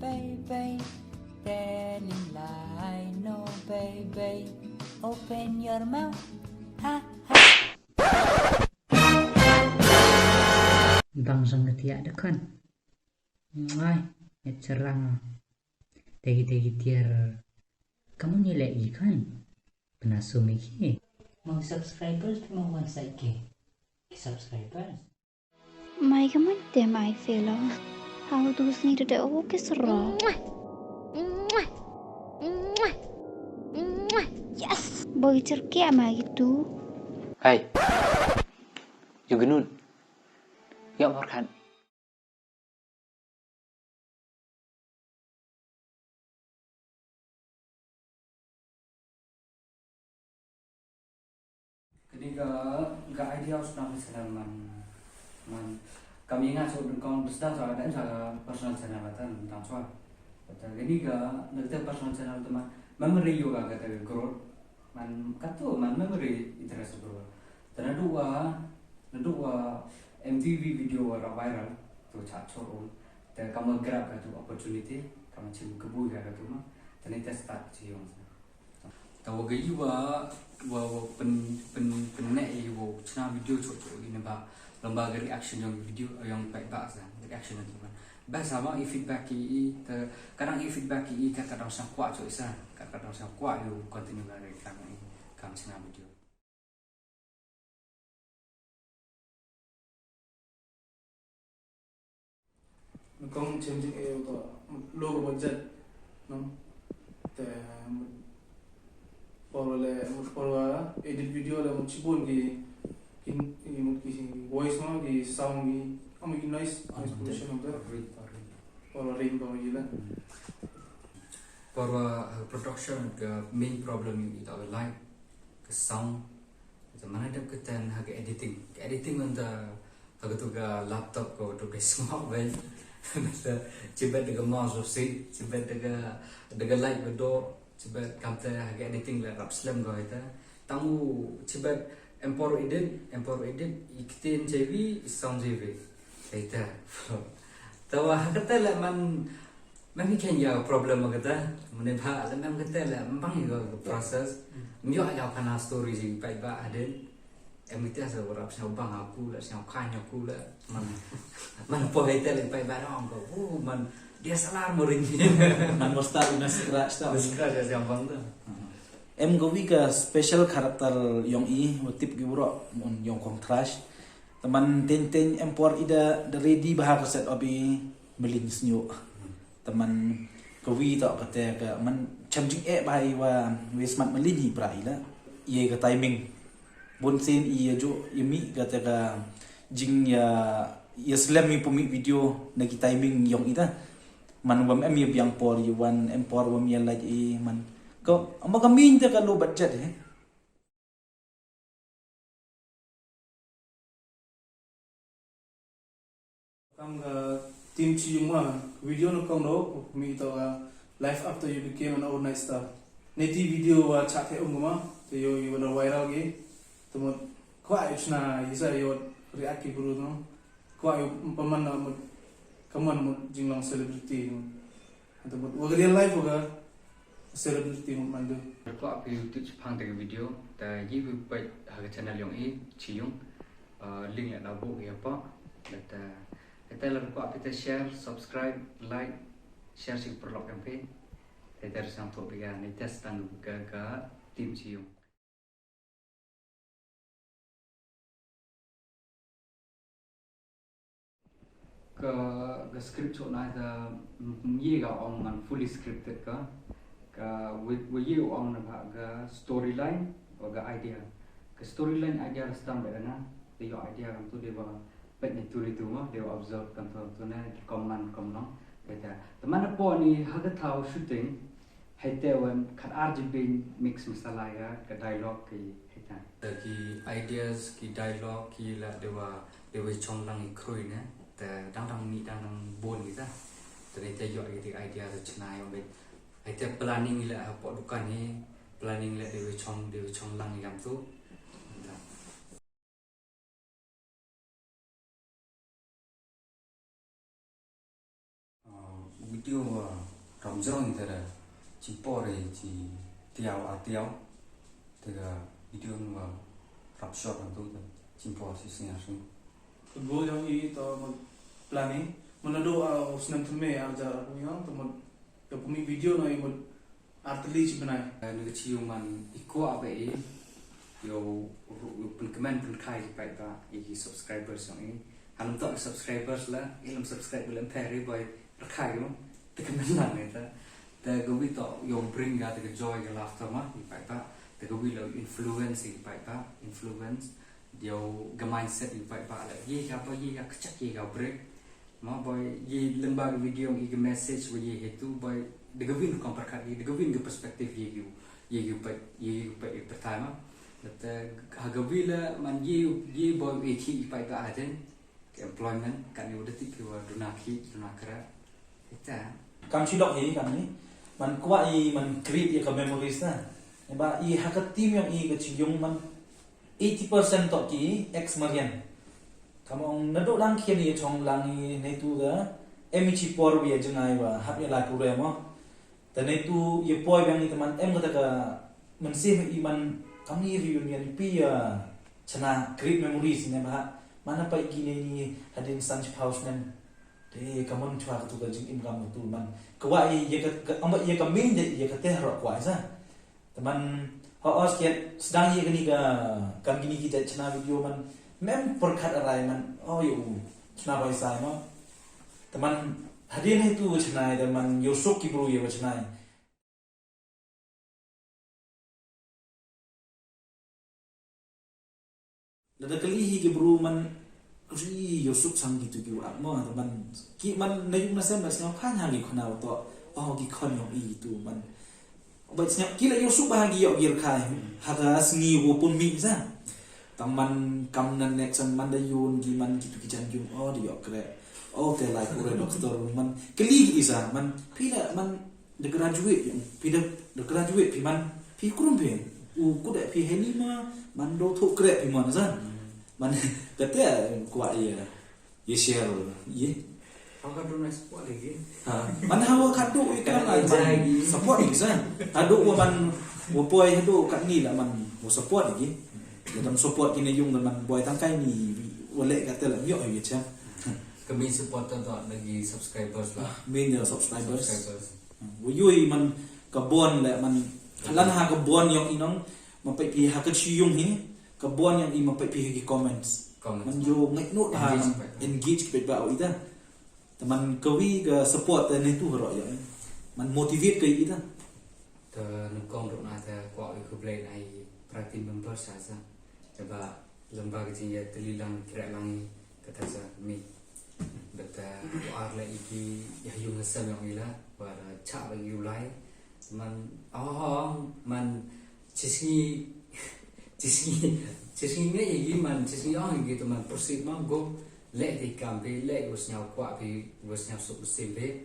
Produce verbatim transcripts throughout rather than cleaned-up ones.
Baby, telling lie, no baby, open your mouth, ha ha. Bang sang ketiak dekan. Ngai, ngat serang. Tegi tegi tiar. Kamu nyelek ikan. Pernah sumi ki. Mau subscribers, mau wan sai ki. Subscribers. Mai ka man te mai felo. How do sni to the o ke sro. Yes. Boy cerke ama gitu. Hai. Yu genun. Ya Farhan. Kani ka, ka idea u sdang ka channel man, man. Kami nga so dengkong besda so ada sa personal channel atan tang so. Kata kani ka, nagte personal channel tu man. Memory yoga kata ka growth. Man katu, man memory interest bro. Te naduh wa, naduh wa M T V video wa ra viral, tu cha chor um. Te kam wa grab ka tu opportunity, kam wa chim kabu ka tu ma. Te ni te start chi yong. Te wa ga yi wa, wa, wa pen, pen, pen ne yi wa chna video chor chor yi ne ba. Lamba ga reaction yong video, yong paidbah sa, reaction tu ma. Best ama i feedback ki i, te kadang i feedback ki i, ka kadang sang kwah choi sa, ka kadang sang kwah yu continue ka re kam i, kam chna video. Kong changing e to, lo ko budget, no? Te, por le, por edit video le, mo chibun ki, ki, ki, mo ki voice mo, ki sound ki, amo ki noise, noise pollution mo te. Por ring mo ki la. Por, uh, production ka main problem yung ita light, ka sound. Ita mana dep ka ten ha ka editing. Ka editing anta ha ka tu ka laptop ko tu ka smart bai. Anta chibet da ka mouse of si, chibet da ka, da ka light ba do, chibet kamte ha ka editing la rap slem ko ita. Tangu chibet empor edit, empor edit, i ktien chevi, i sound chevi. Ita. Tawa ha kata la man Mem hi khen ya problem ma kata, mane bha la mem kata la, mbang ya ka process. Myo ya kana story ji paidbah hadin. Em ite sa warap sñiaw bang aku la, sñiaw khan aku la. Man, man po ite la paidbah na ko. Oh, man, dia salah mo ring. Man mo start na scratch ta. Na scratch ya sñiaw bang ta. Em ko wi ka special character yong i, wa tip ki wro, mun yong kong trash. Teman teng teng em por ida da ready bha ka set obi melin sñiuh. Teman ka wi to kate ka man cham jing eh bha i wa wi smat melin hi bra i la. Ye ka timing. Bun sin i ya ju i mi kate ka jing ya, ya slem i pumi video na ki timing yong ita. Man wam em ya biang por i wan em por wam ya laj i man. Ko ama ka min te ka low budget he. Kam ka team chi yung ma, video no kam no, mi to ka life after you became an overnight star. Neti video wa chat he um ma, te yo yo na viral ge. Te mut kwa yo chna, isa yo react ki bru no. Kwa yo paman na mut, kaman mut jinglang celebrity no. Anta mut wa ka real life wa ka celebrity mut mandu. Kwah phi u tuch phang te ka video, ta yi phi pait ha ka channel yong i, chi yung, ah, link ya da bu ya pa, ta, ta la kwah phi te share, subscribe, like, share chi paralok yong phi, ta ta sang tho phi ka, ni test tang ka, ka team chi yung. Ka, ka script chooh na ta, mm, ye ka ong man fully scripted ka. Ka, wi, wi ye ong na bha ka storyline, wa ka idea. Ka storyline idea ka start bha na, de yo idea kam tu de wa, pet ni tu ri tu ma, de wa observe kam tu, tu na, kam man, kam nong. Kata, teman na po ni, ha ka thaw shooting, Hei te wan khat ar jibin mix masala ya ka dialogue ki hei ta. Da ki ideas, ki dialogue, ki la dewa, dewa chong lang i krui ne. Te dang dang mi dang dang bon ki ta. Te ne te yo ki te idea te chna yo bet. Hei te planning la ha po dukan hi, planning la dewa chong, dewa chong lang i kam tu. Ta. Ah, wi Video wa rap jrong te da, chi por e chi tiaw a tiaw, te ka video wa rap short ang tu te, chi por chi sing a sing. Te go yong i to mo planning, mo na do a snem thymme ar hajar arphaw yong, to mo, ya pumi video no i mo artylli chi bnai. Eh, na ka chi yung man i kwah ba i, yow, yow pynkmen pynkha i paidbah, i ki subscribers yong i. Hanto ki subscribers la, i lam subscribe lam pher i boi, rkha i mo. Te ka men lang i ta. Te ka wi to, yow bring ya te ka joy ka laughter ma, i paidbah. Te ka wi lo influence i paidbah, influence. Yow ka mindset i paidbah la. Ye ka ba, ye ka kchak, ye ka break. Ma boi, ye lyngba ka video i ka message wa ye hetu boi, da ka win ka perkat ye, da ka win ka perspective ye ki, ye ki pait, ye ki pait i pertama. Te ha ka wi la man ye, ye boi e ki i pait ka aden, ka employment, ka ni wa da ti ki wa duna ki, duna kra. Ita. Kam chi lok hi kam ni, man kwah i man create ya ka memories na. Ba i ha ka team yong i ka chi yung man eighty percent to ki ex Marian. Kam ong na do lang khian i chong lang i ne tu da, em i chi por wi ya jngai wa hap ya lai pure mo. Ta ne tu ya poi bang i te man em ka ta ka man se i man kam ni reunion pi ya chana create memories ne ba. Mana pa i ki ne ni hadin san chi phaw snem. Te ka mon chwa ka tu ka jingim kam ka tu man. Ka wa i ya ka, ka, amba ya ka main de ya ka te ro kwah sa. Te man, ho os kiat, sdang ye kani ka, kam kini ki jait chna video man, mem pyrkhat arai man, o yo u, chna bai sai mo. Te man, hadien he tu chna, te man, yo suk ki bru ye chna. Lada kali hi ki bru man ri yo suk sang ki tu ki wa mo, te man ki man na yung na sem na sngau khan ha ki khona to, o ki khon yong i tu man. Ba sngau ki la yo suk ba ha ki yo ki rkhai ha ka sngi wo pun mi sa. Tang man kam na next man da yun ki man ki tu ki jan yung o da yo kre. O te lai kure doktor man kali ki isa man phi la man da graduate yung, phi da, da graduate phi man, phi krum phi, u kuda phi heni ma, man do thuk kre phi man zan. Man, kate kwah ya, ya share, ya. Apa tu nak support lagi? Ha, man hawa kadu i kan man support lagi zan. Hadu wa man, wa poi hadu kat ni la man, wa support lagi. Dalam support kini yung man boy tangkai ni, wa lek kate la, yo, ya cha. Kami support tu lagi subscribers lah. Main ya subscribers. Subscribers. Wa yui man ka bond le man, lan ha ka bond yong i nong, ma pait phi ha ka chi yung hi, ka bond yong i ma pait phi ha ki comments. Comments. Man yo ngai no ha engage man, pait, engage pait ba o i ta. Te man ka wi ka support te ne tu ro yo. Man motivate ka i ta. Te nukong ruk na te kwah i khublei na i para team member sa sa. Te ba lamba ka jing ya te li lang kre lang i kata sa mi. Beta ko ar la i ki ya yung ha sem yong i la, ba da cha ba i u lai. Man, oh, man, chisngi, chisngi, chisngi ngai i ki man, chisngi ong i ki tu man proceed man go, le ti kam phi, le was nyau kwah phi, was nyau suk sim phi.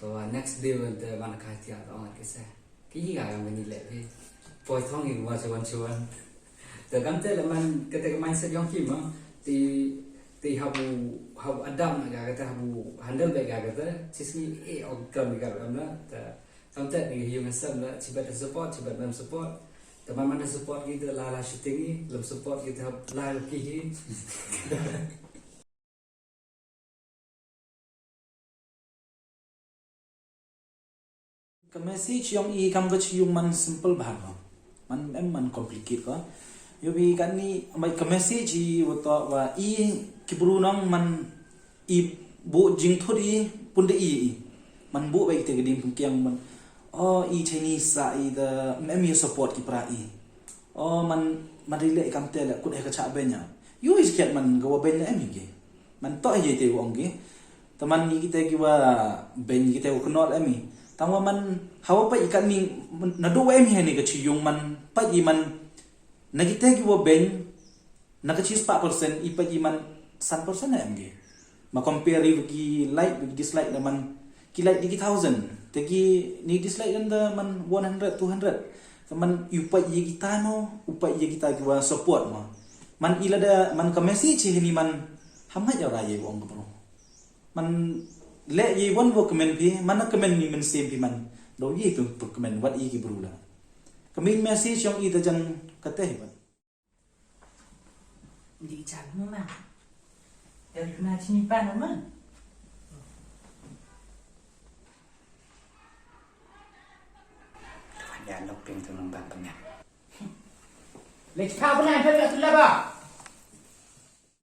To, uh, next day wan te man ka tia to ong ke se. Ki hi ga kam ni le phi. Poi thong i wa chuan chuan. Te kam te le man, kate ka mindset yong ki ma. Ti, ti habu, habu adam ga kate, habu handle be ga kate. Chisngi e ong kam ga kam na. Te kam te ni yung sem la, chi bet support, chi bet mem support. Te man man support ki te la la shooting i, lem support ki te hab la ki hi. Ka message yong i kam ka chi yung man simple bha ko. Man em man complicate ko. Yo bi kan ni mai ka message i wa to wa i ki bru nong man i bu jingthut i pun de i i. Man bu ba i te ka ding pun kiang man. O i Chinese sa i da em i support ki pra i. O man, man ri le i kam te le kut he ka cha benya. Yo i sikiat man ka wa benya em i ki. Man to ye te wong ki. Te man i kite ki wa ben i kite wa knol em i. Tang wa man hawa pa i kan ni na do wa em i hani ka chi yung man pa i man na kite ki wa ben na ka chi spah percent i pa i man san percent na em ki. Ma compare i ki like, ki dislike na man ki like di ki thousand. Te ki ni dislike kan da man one hundred, two hundred. Te man i pa i ki ta mo, u pa i ki ta ki wa support mo. Man i la da man ka message hi ni man hamai ya ra ye wong ka bro. Man, Le ye wan wa kmen phi, man na kmen ni men sem phi man. Do ye tu, tu kmen wat ye ki bru la. Kmen message yong i da jan kate hi ba. Di chal mo man. Ya na chini pa na man. Ya nok ping tu nang bang pang ya. Le cha pa na pa ya tu la ba.